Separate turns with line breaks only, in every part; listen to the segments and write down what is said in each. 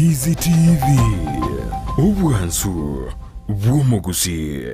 Ndizi TV, obwansu bw'omogusii.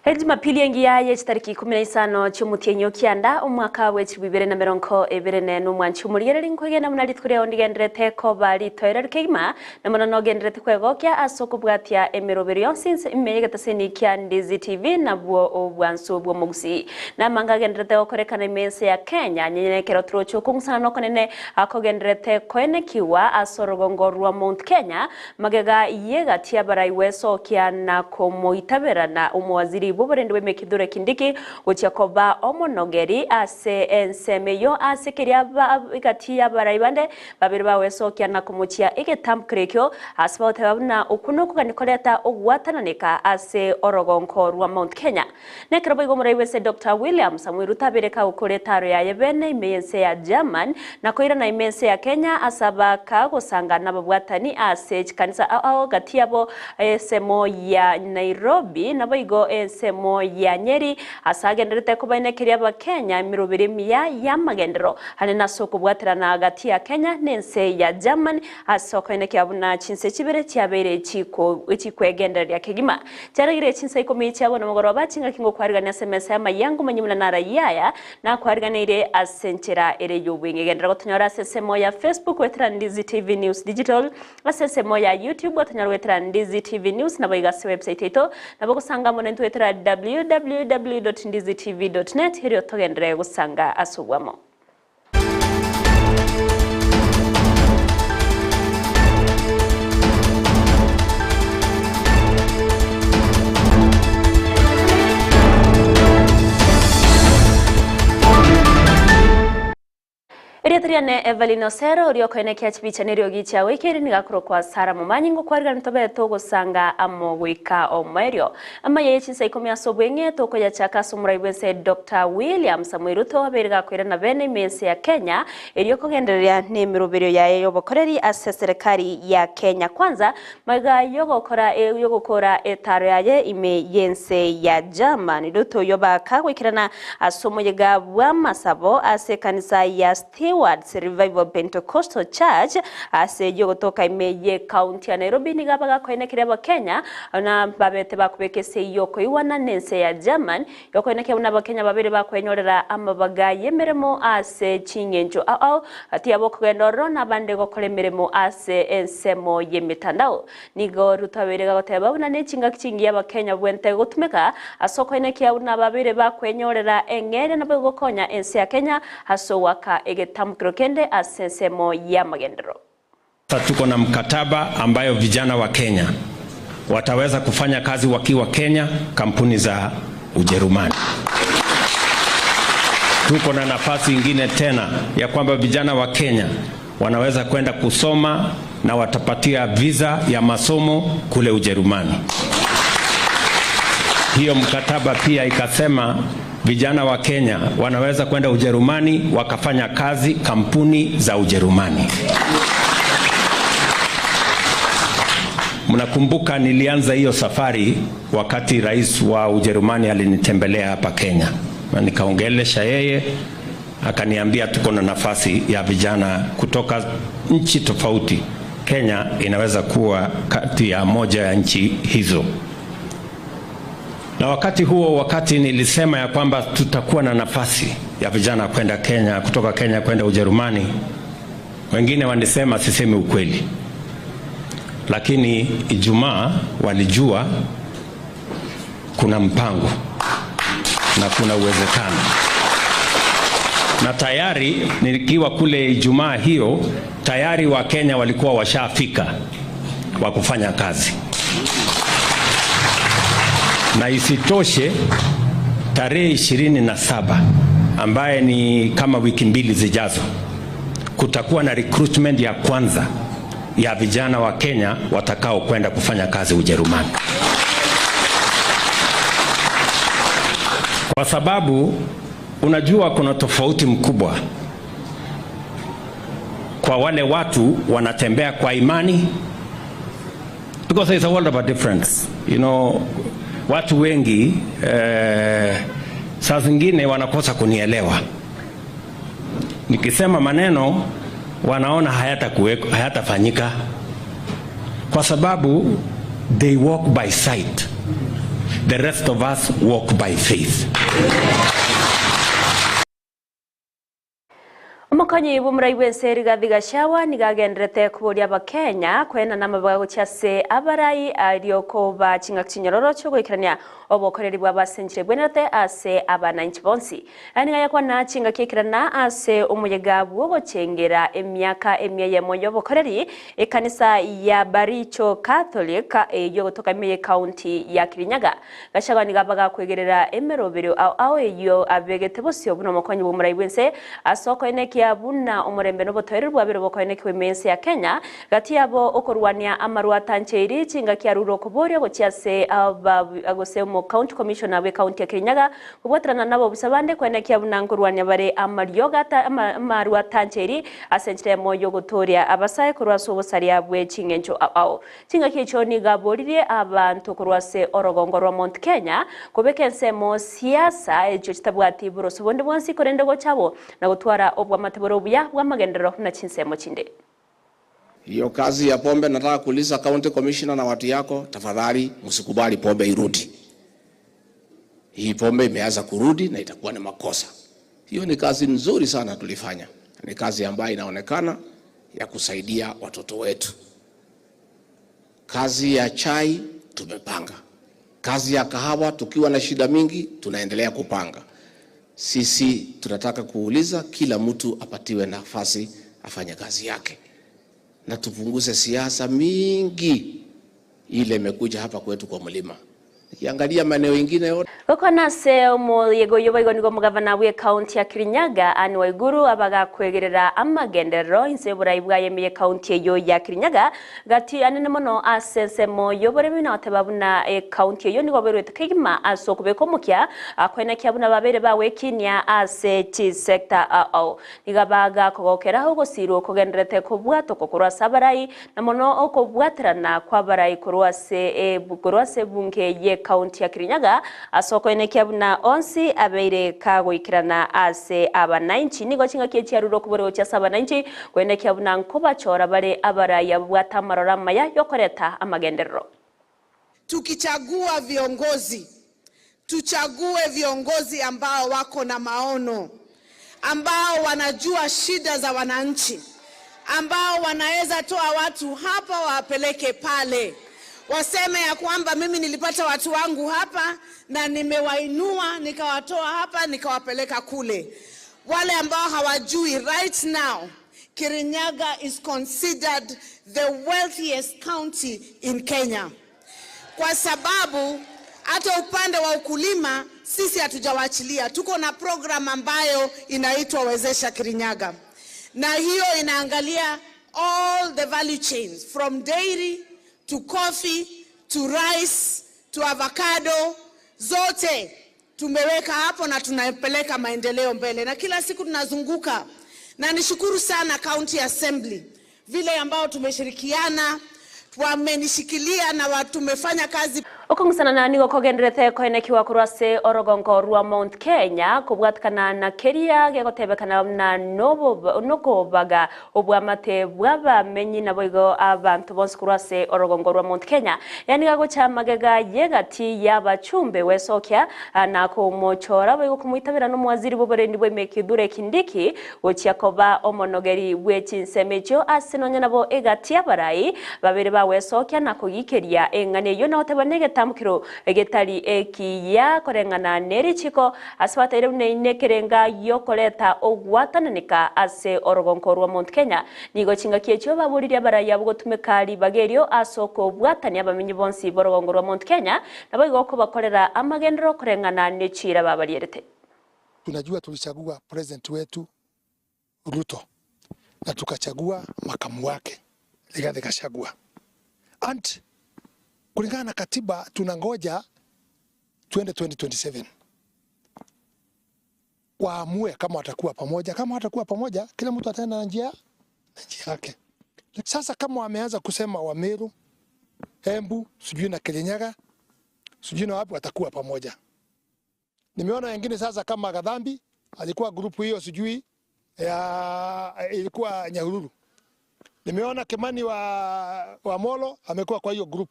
Ejumapili engiya ye chitariki ikomi na isano chi'omotienyi o kianda, omwaka bwe chilifu ibere na merongo ebere ne nomwanchi omorigereri nkwegena buna rituko riao ndigenderete koba ritoereru kegima, na mono nogenderete kwegokia ase okobwatia emeroberi yonsi inse ime y'egetaseni kia Ndizi TV nabwo obwansu bw'omogusii. Namanga agenderete gokorekana ime y'ense ya Kenya, nyenya ekero toroche okong'usana nokonene akogenderete koenekigwa ase orogongo rwa Mount Kenya, Magega y'egati y'abarai gwesokia na komoitaberana omowaziri bw'oborendi bw'emekidure Kindiki gochia koba omonogeri ase ensemo eyio ase keria egati y'abarai bande babere bagwesokia na komochia egetambukero ekio ase bagoteba buna okwo nokogania koreta ogwatananeka ase orogongo rwa Mount Kenya. Nekero boigo omorai bw'ense Doctor William Samoei Ruto abeire kagokora etaaro yaye bene ime y'ense ya German na koirana ime ense ya Kenya ase abaka gosanga nababwatani ase chikanisa ao ao gati yabo ensemo ya Nairobi naboigo ensemo ya Nyeri ase agenderete kobainekeria abakenya emeroberi emiya y'amagenderero ande nase okobwaterana gati ya Kenya nense ya German ase okoenekia buna chinse chibere chiabeire chikwegendereria kegima. Chiaragire chinsa ikomi chiabo nomogoroba, chingaki ngokwarigania ase emesa y'amayia, ngomanye buna narayie aya, nakwariganeire ase enchera ere y'obweng'e. Genderera gotonyora ase ensemo ya Facebook goetera Ndizi TV News Digital, ase ensemo ya YouTube otonyore goetera Ndizi TV News, naboigo ase website yaito nabo ogosanga amo naintwe goetera www.ndizitv.net erio togenderere gosanga ase obwamo. Erieta riane Evelyn Osero, oria okoenekia chibicha neriogi chiao ekeire nigo akorokwa Sarah Momanyi, ngokwarigania tobe togosanga amo goika omoerio. Amaya ye chinsa ikomi ase obweng'e tokoyachaka ase omorai bw'ense Doctor William Samoei Ruto abeire gakoirana bene ime ense ya Kenya erio kogendereria nemeroberio yaye y'obokoreri ase eserekari ya Kenya Kwanza magega yogokora yogokora etaro yaye ime y'ense ya German. Ruto oyio baka goikerana ase omoyega bw'amasabo ase ekanisa ya Stewards Revival Pentecostal Church ase eyio gotoka ime ye county ya Nairobi nigo abagakoenekeria abakenya na babete bakobeka esegi yokoigwana nense ya German yokoenekia buna abakenya babere bakwenyorera amabaga yemeremo ase ching'encho ao ao gati yabo okogenda ororo na abande gokora emeremo ase ensemo yemetandao. Nigo Ruto abeire gagoteba buna nechingaki chingiya abakenya bwente gotumeka ase okoenekia buna babeire bakwenyorera eng'eria naboigo gokonya ense ya Kenya ase ogoaka egetamokero kende ase ensemo y'amagenderero.
Sasa tuko na mkataba ambayo vijana wa Kenya wataweza kufanya kazi wakiwa Kenya, kampuni za Ujerumani. Tuko na nafasi ingine tena ya kwamba vijana wa Kenya wanaweza kwenda kusoma na watapatia visa ya masomo kule Ujerumani. Hiyo mkataba pia ikasema vijana wa Kenya wanaweza kwenda Ujerumani wakafanya kazi kampuni za Ujerumani. Mnakumbuka nilianza hiyo safari wakati rais wa Ujerumani alinitembelea hapa Kenya, na nikaongelesha yeye, akaniambia tuko na nafasi ya vijana kutoka nchi tofauti. Kenya inaweza kuwa kati ya moja ya nchi hizo. Na wakati huo, wakati nilisema ya kwamba tutakuwa na nafasi ya vijana kwenda Kenya, kutoka Kenya kwenda Ujerumani, wengine walisema sisemi ukweli, lakini Ijumaa walijua kuna mpango na kuna uwezekano, na tayari nikiwa kule Ijumaa hiyo tayari Wakenya walikuwa washafika wa kufanya kazi na isitoshe tarehe 27 ambaye ni kama wiki mbili zijazo, kutakuwa na recruitment ya kwanza ya vijana wa Kenya watakao kwenda kufanya kazi Ujerumani. Kwa sababu unajua kuna tofauti mkubwa kwa wale watu wanatembea kwa imani because there is a world of a difference. Watu wengi saa zingine wanakosa kunielewa. Nikisema maneno wanaona hayatafanyika kwa sababu they walk by sight. The rest of us walk by faith.
Omokonyi bw'omorai bw'ense Rigathi Gachagua nigo agenderete koboria Abakenya koenana amabaga gochia ase abarai aria okoba chingaki chinyororo chi'ogoikerania obokoreri bwabo ase enchera ebwenerete ase abananchi bonsi. Aya nigo ayakwana chingaki ekerana ase omoyega bw'ogochengera emiaka emia eyemo y'obokoreri ekanisa ya Baricho Catholic eyio egotoka ime y'ecounty ya Kirinyaga. Gachagua nigo abagakwegerera emeroberio ao ao eyio abegete bosio buna omokonyi bw'omorai bw'ense ase okoenekia buna omorembe n'obotoereru bwabere bokoenekiwa ime y'ense ya Kenya, gati yabo okorwania amarwa atancheiri chingaki arure okoboria gochia ase gose omo county commissioner bw'ecounty ya Kirinyaga kobwaterana nabobisa bande koenekia buna nkorwania bare amariogo amarwa atancheiri ase enchera eyemo y'ogotooria abasae korwa ase obosaria bwe ching'encho ao ao. Chingaki echio nigo aboririe abanto korwa ase orogongo rwa Mount Kenya kobeka ensemo siasa echio chitabwati boroso bonde bwonsi korende gocha abo na gotwara obwamate bore obuya bw'amagenderero buna chinsemo chinde.
Hiyo kazi ya pombe nataka kuuliza county commissioner na watu yako, tafadhali msikubali pombe irudi. Hii pombe imeanza kurudi na itakuwa ni makosa. Hiyo ni kazi nzuri sana tulifanya. Ni kazi ambayo inaonekana ya kusaidia watoto wetu. Kazi ya chai tumepanga. Kazi ya kahawa tukiwa na shida mingi tunaendelea kupanga. Sisi tunataka kuuliza kila mtu apatiwe nafasi afanye kazi yake. Na tupunguze siasa mingi ile imekuja hapa kwetu kwa mlima. Nikiangalia maeneo mengine yote.
Gokwana ase omoyega oyio boigo nigo omogavana bwe ekaunti ya Kirinyaga Anne Waiguru abagakwegerera amagenderero inse y'oborai bwaye ime y'ekaunti eyio ya Kirinyaga gati anene mono ase ensemo y'oboremi na goteba buna ekaunti eyio nigo bairwete kegima ase okobeka omokia koenekia buna babeire bagwekinia ase chisector ao. Nigo bagakogokera ogosirwa kogendererete kobwatokwa korwa ase abarai na mono okobwaterana kw'abarai korwa ase korwa ase ebunge y'ecounty ya Kirinyaga ase okoenekia buna onsi abeire kagoikerana ase abanainchi. Nigo chingaki echiarure okobora gochia ase abanainchi koenekia buna nkobachora bare abarai ababwate amaroro amaya yokoreta amagenderero.
Tukichagua viongozi, tuchague viongozi ambao wako na maono, ambao wanajua shida za wananchi, ambao wanaweza toa watu hapa wapeleke pale, waseme ya kwamba mimi nilipata watu wangu hapa na nimewainua nikawatoa hapa nikawapeleka kule. Wale ambao hawajui, right now Kirinyaga is considered the wealthiest county in Kenya, kwa sababu hata upande wa ukulima sisi hatujawaachilia. Tuko na program ambayo inaitwa Wezesha Kirinyaga, na hiyo inaangalia all the value chains from dairy to coffee to rice to avocado, zote tumeweka hapo na tunapeleka maendeleo mbele, na kila siku tunazunguka. Na nishukuru sana County Assembly vile ambao tumeshirikiana, wamenishikilia na tumefanya kazi.
Okong'usanana nigo kogenderete koenekiwa korwa ase orogongo rwa Mount Kenya kobwatikana na keria gegotebekana na nokobaga obwamate bw'abamenyi naboigo abanto bonsi korwa ase orogongo rwa Mount Kenya. Yaani gagocha magega y'egati y'abachumbe wesokia na komochora boigo komoitabera n'omwaziri bw'oborendi bwa Kithure Kindiki gochia koba omonogeri bwe chinsemo echio ase nonya nabo egati y'abarai babere bawesokia na kogikeria eng'ana eyio na goteba negetamukiro getari ekiya koreng'ana nerichiko ase bataire buna ekerenga yokoreta ogwatananeka ase orogongo rwa Mount Kenya. Nigo chingaki echio baboririe abarai abo gotumeka ribaga erio ase okobwatania abamenyi bonsi b'orogongo rwa Mount Kenya nabo igo okobakorera amagenderero koreng'ana nechira babarierete.
Tunajua tulichagua president wetu Ruto na tukachagua makamu wake Rigathi Gachagua. And kulingana na katiba tunangoja tuende 2027. Waamue kama watakuwa pamoja. Kama hawatakuwa pamoja, kila mtu ataenda na njia na njia yake. Sasa kama wameanza kusema Wameru, Embu, sijui na Kirinyaga, sijui na wapi watakuwa pamoja. Nimeona wengine sasa kama Gadhambi alikuwa grupu hiyo sijui ya ilikuwa Nyahururu. Nimeona Kimani wa, wa Molo amekuwa kwa hiyo group.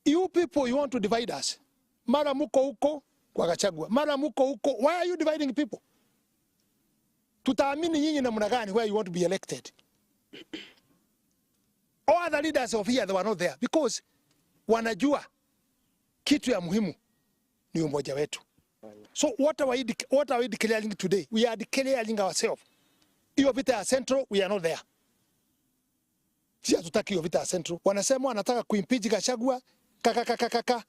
You people you want to divide us. Mara muko huko kwa Gachagua, mara muko huko. Why are you dividing people? Tutaamini nyinyi namna gani where you want to be elected? All other leaders of here they were not there because wanajua kitu ya muhimu ni umoja wetu. So what are we, what are we declaring today? We are declaring ourselves. Hiyo vita ya Central we are not there. Si hatutaki hiyo vita ya Central. Wanasema wanataka kuimpeach Gachagua kaka kaka kaka.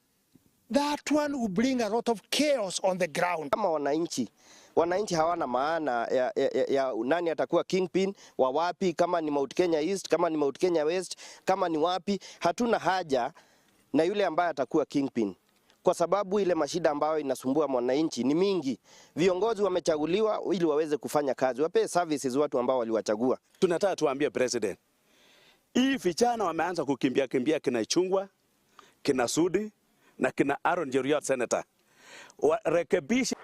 That one will bring a lot of chaos on the ground.
Kama wananchi wananchi hawana maana ya, ya, ya, ya nani atakuwa kingpin wa wapi, kama ni Mount Kenya East, kama ni Mount Kenya West, kama ni wapi. Hatuna haja na yule ambaye atakuwa kingpin, kwa sababu ile mashida ambayo inasumbua mwananchi ni mingi. Viongozi wamechaguliwa ili waweze kufanya kazi, wapee services watu ambao waliwachagua.
Tunataka tuambie president, hii vijana wameanza kukimbia kimbia kina Ichung'wah, kina Sudi na kina Aaron Cheruiyot senator, warekebishe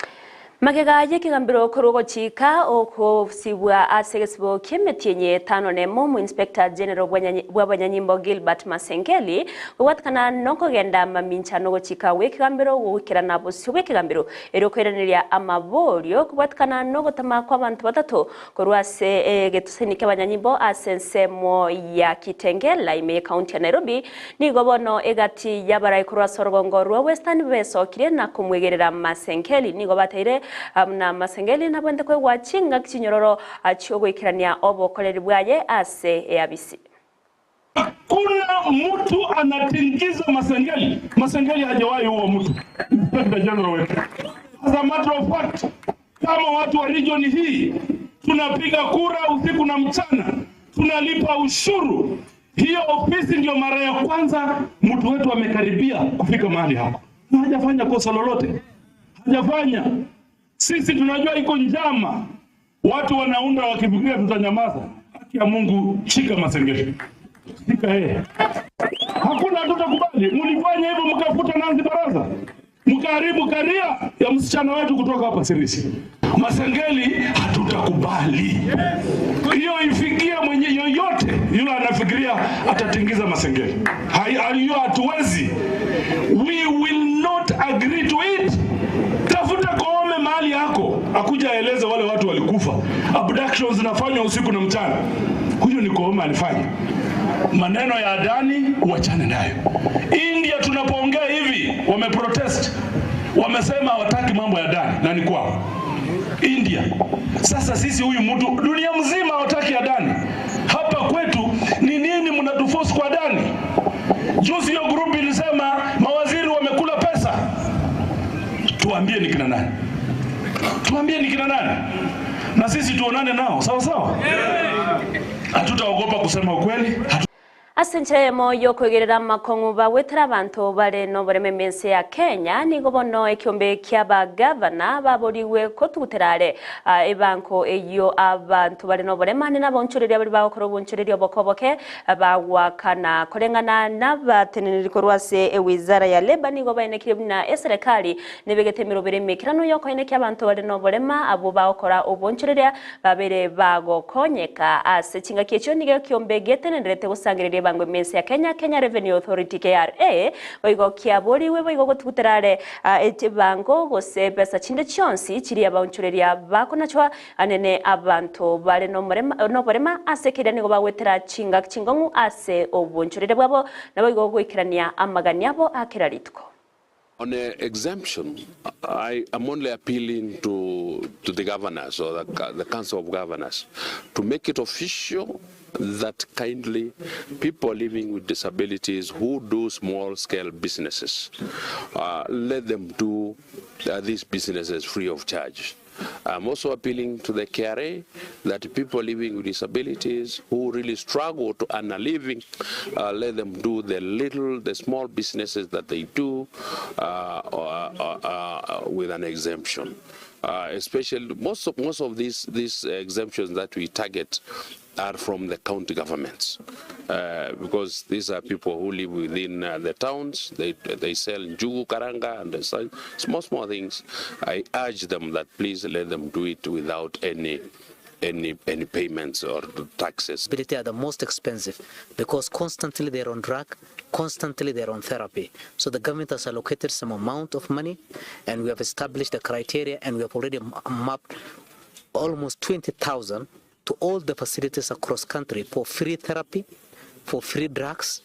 Magega y'ekegambero korwa ogochika okosibwa ase egesibo ki'emetienyi etano na emo omo-inspector general bw'abanyanyimbo Gilbert Masengeli gogwatekana nokogenda mamincha nogochika gw'ekegambero gogoikerana bosio bw'ekegambero ere okoiraneria amaborio kobwatekana nogotama kw'abanto batato korwa ase egetoseni ki'abanyanyimbo ase ensemo ya Kitengela ime y'ekaunti ya Nairobi nigo bono egati y'abarai korwa ase orogongo rwa Western besokire na komwegerera Masengeli nigo bateire na Masengeli nabwente koegwa chingaki chinyororo chiogoikerania obokoreri bwaye ase eabisi.
Hakuna mtu anatingiza Masengeli. Masengeli hajawahi huo mtu, Inspector General wetu. As a matter of fact, kama watu wa region hii tunapiga kura usiku na mchana, tunalipa ushuru. Hiyo ofisi ndio mara ya kwanza mtu wetu amekaribia kufika mahali hapo, na hajafanya kosa lolote, hajafanya. Sisi tunajua iko njama, watu wanaunda wakifikiria tutanyamaza. Haki ya Mungu, shika Masengeli, shika yeye. Hakuna, hatutakubali. Mlifanya hivyo mkafuta Nancy Baraza, mkaharibu career ya msichana wetu kutoka hapa Sirisi. Masengeli hatutakubali hiyo ifikie mwenye yoyote yule anafikiria atatingiza Masengeli. Hiyo hatuwezi, we will not agree to it. Tafuta Koome mahali yako akuja aeleze wale watu walikufa. Abductions zinafanywa usiku na mchana. Huyo ni Koome alifanya. Maneno ya Adani uachane nayo. India tunapoongea hivi wameprotest, wamesema hawataki mambo ya Adani na ni kwao India. Sasa sisi huyu mtu dunia mzima hawataki Adani, hapa kwetu ni nini mnatuforce kwa Adani? Juzi hiyo group ilisema mawaziri wamekula pesa. Tuambie ni kina nani? Tuambie ni kina nani? Na sisi tuonane nao sawa sawa. Hatutaogopa kusema ukweli.
Ase enchera eyemo y'okoigerera amakong'u bagwetera abanto bare noboreme emense ya Kenya nigo bono ekiombe kia abagavana baborigwe kotugutera are ebanko eyio abanto bare noborema ande nabonchoreria bari bagokora obonchoreria obokoboke bagwakana koreng'ana nabateneneri korwa ase ewizara ya Labour nigo baenekire buna eserekari nebegete emerobere emekerano yokoenekia abanto bare noborema abo bagokora obonchoreria babere bagokonyeka ase chingaki echio nigo ekiombe getenenerete gosangereria ebango emense ya Kenya Kenya Revenue Authority KRA boigo kiaboriwe boigo gotugutera are ebango gose pesa chinde chionsi chiria abaonchoreria bakonachwa anene abanto bare noborema ase keria nigo bagwetera chingaki chingong'u ase obonchorere bwabo nabo igo goikerania amagani abo akera rituko.
On a exemption, I am only appealing to the governors or the Council of Governors to make it official that kindly people living with disabilities who do small-scale businesses, let them do these businesses free of charge. I'm also appealing to the KRA that people living with disabilities who really struggle to earn a living, uh, let them do the little, the small businesses that they do uh, uh, uh, with an exemption. Uh, especially most of, most of these, these exemptions that we target are from the county governments uh, because these are people who live within uh, the towns. They, they sell njugu karanga and small, small things. I urge them that please let them do it without any any any payments or taxes.
Disability are the most expensive because constantly they're on drug, constantly they're on therapy. So the government has allocated some amount of money and we have established the criteria and we have already mapped almost 20,000 to all the facilities across country for free therapy, for free drugs.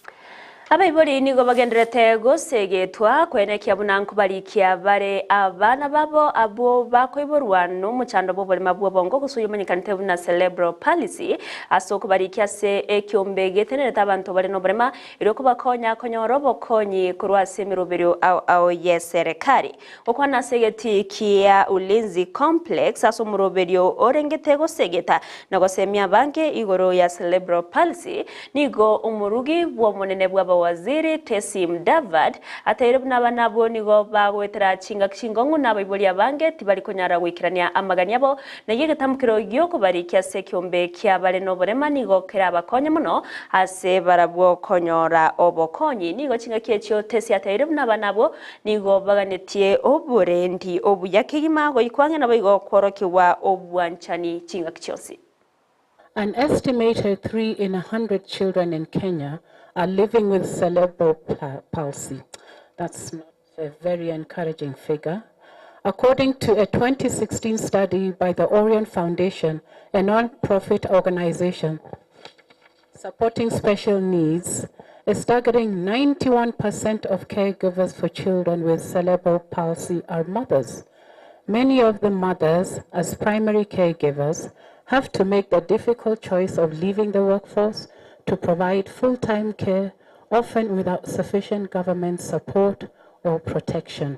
Abaibori nigo bagenderete gosegetwa kwenekia buna nkobarikia bare abana babo abwo bakoiborwa n'omochando bw'oborema bw'obongo gose oyomanyekanete buna cerebral palsy ase okobarikia ase ekiombe getenerete abanto bare n'oborema erio kobakonya konyora obokonyi korwa ase emeroberio ao ao ye serikali. Gokwana ase egeti kia Ulinzi Complex ase omoroberio orengete gosegeta na gosemia abange igoro ya cerebral palsy nigo omorugi bw'omonene bwa abawaziri Tesi Mudavadi ateire buna abana abwo nigo bagoetera chingaki chingong'u na abaibori abange tibari konyara goikerania amagani abo naye egetamukero giokobarikia ase ekiombe kia bare n'oborema nigo kerabakonye mono ase barabwo konyora obokonyi nigo chingaki echio Tesi ateire buna abana abwo nigo baganetie oborendi obuya kegima goikwang'e nabo igo kworokiwa obwanchani chingaki chionsi.
An estimated 3 in 100 children in Kenya are living with cerebral palsy. That's not a very encouraging figure. According to a 2016 study by the Orion Foundation, a non-profit organization supporting special needs, a staggering 91% of caregivers for children with cerebral palsy are mothers. Many of the mothers, as primary caregivers, have to make the difficult choice of leaving the workforce to provide full-time care, often without sufficient government support or protection.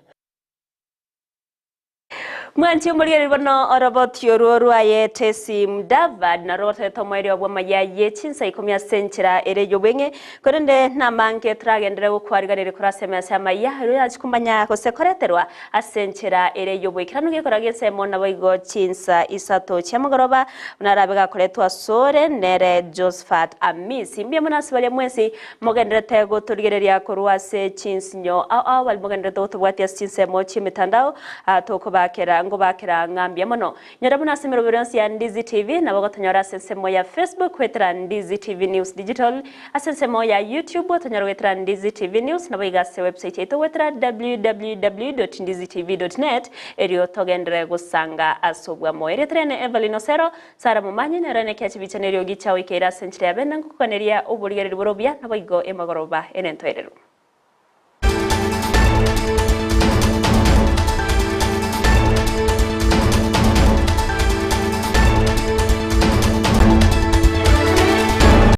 Mwanchi omorigereri bono oroboti orwo rwaye Tesi Mudavadi narotete omweri obw'amaya ye chinsa ikomi ase enchera ere y'obweng'e korende namange turagendere gokwariganere korase ase amaya ero yachi komanya gose koreterwa ase enchera ere y'obwekeranu gekora gensemo nabo igo chinsa isato chiamogoroba narabe gakoretwa asore nere Josephat Amisi mbuya mono ase baria mwensi mogenderete gotorigereria korwa ase chinsinyo ao ao bari mogenderete gotobwatia ase chinsemo chi'emitandao tokobakera ngobakera ng'ambia mono nyora buna ase emerobero yonsi ya Ndizi TV nabo gotonyora ase ensemo ya Facebook gwetera Ndizi TV News Digital ase ensemo ya YouTube gotonyora gwetera Ndizi TV News nabo iga ase website yaito gwetera www.ndizitv.net erio togendere gosanga ase obwamo ere trene Evelyn Osero Sara Momanyi nero nekia chibicha nerio gichao ikeira ase enchera ya bene ngokokaneria oborigereri boro buya nabo igo emagoroba enentoereru.